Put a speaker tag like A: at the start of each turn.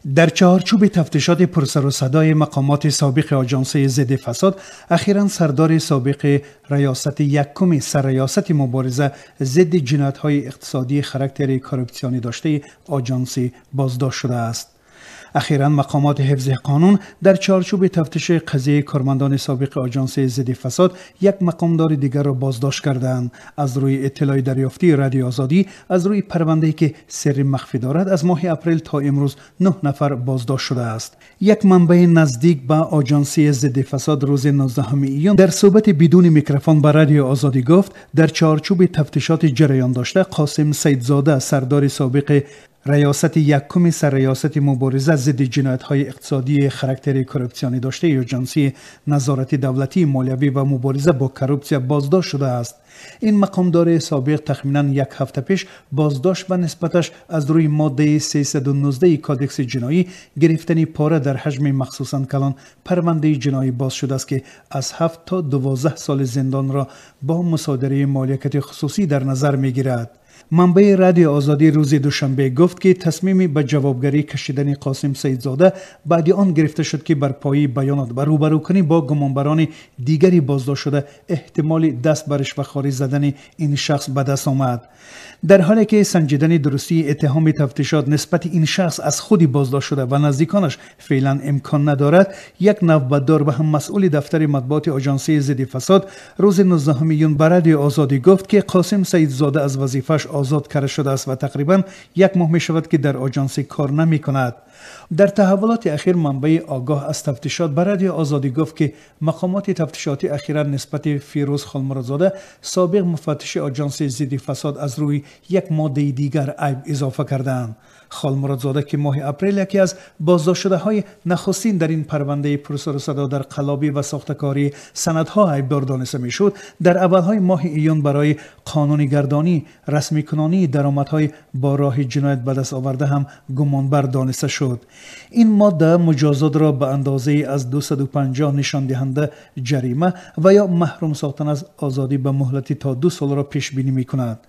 A: Дар чаҳорчӯби тафтишоти пурсару садои мақомоти собиқи Оҷонсии зидди фасод, ахиран сардори собиқи раёсати якуми сарраёсати мубориза зидди ҷиноятҳои иқтисодии характери коррупсионӣ доштаи Оҷонсӣ боздошт шудааст. Ахиран мақомоти ҳифзи қонун дар чаҳорчӯби тафтиши қазияи кормандони собиқи Оҷонсии зидди фасод як мақомдори дигарро боздошт кардаанд. Аз рӯи иттилои дарёфтии Радиои Озодӣ, аз рӯи парвандае ки сирри махфӣ дорад, аз моҳи апрел то имрӯз 9 нафар боздошт шудааст. Як манбаи наздик ба Оҷонсии зидди фасод рӯзи 19 июн дар суҳбати бидуни микрофон ба Радиои Озодӣ гуфт, дар чаҳорчӯби тафтишоти ҷараён дошта Қосим Саидзода, сардори собиқи раёсати якуми сарраёсати мубориза зидди ҷиноятҳои иқтисодии характери коррупсионӣ доштаи Оҷонсии назорати давлатии молиявӣ ва мубориза бо коррупсия боздошт шудааст. Ин мақомдори собиқ тахминан як ҳафта пеш боздошт ва нисбаташ аз рӯи моддаи 319 кодекси ҷиноӣ гирифтани пора дар ҳаҷми махсусан калон парвандаи ҷиноӣ боз шудааст, ки аз 7 то 12 соли зиндонро бо мусодираи моликияти хусусӣ дар назар мегирад. Манбаи Радиои Озодӣ рӯзи душанбе гуфт, ки тасмими ба ҷавобгарӣ кашидани Қосим Саидзода баъди он гирифта шуд, ки бар пояи баёнот ва рӯбарӯкунӣ бо гумонбарони дигари боздошт шуда эҳтимоли даст ба ришвахорӣ задани ин шахс ба даст омад. Дар ҳоле ки санҷидани дурустии иттиҳоми тафтишот нисбати ин шахс аз худи боздошт шуда ва наздиконаш феълан имкон надорад, як навбатдор ва ҳам масъули дафтари матбуоти Оҷонсии зидди фасод рӯзи 19 июн ба Радиои Озодӣ гуфт, ки Қосим Саидзода аз вазифааш озод карда шудааст ва тақрибан як моҳ мешавад, ки дар Оҷонсӣ кор намекунад. Дар таҳаввулоти ахир манбаи огоҳ аз тафтишот ба Радиои Озодӣ гуфт, ки мақомоти тафтишотӣ ахиран нисбати Фирӯз Холмуродзода, собиқ муфаттиши Оҷонсии зидди фасод, аз рӯи як моддаи дигар айб изофа кардаанд. Холмуродзода, ки моҳи апрел яке аз боздоштшудаҳои нахустин дар ин парвандаи пурсару садо дар қаллобӣ ва сохтакории санадҳо айбдор дониста мешуд, дар аввалҳои моҳи июн барои қонунигардонӣ расмикунонии даромадҳои бо роҳи ҷиноят ба даст оварда ҳам гумонбар дониста шуд. Ин модда муҷозотро ба андозаи аз 250 нишондиҳанда ҷарима ва ё маҳрум сохтан аз озодӣ ба муҳлати то 2 солро пешбинӣ мекунад.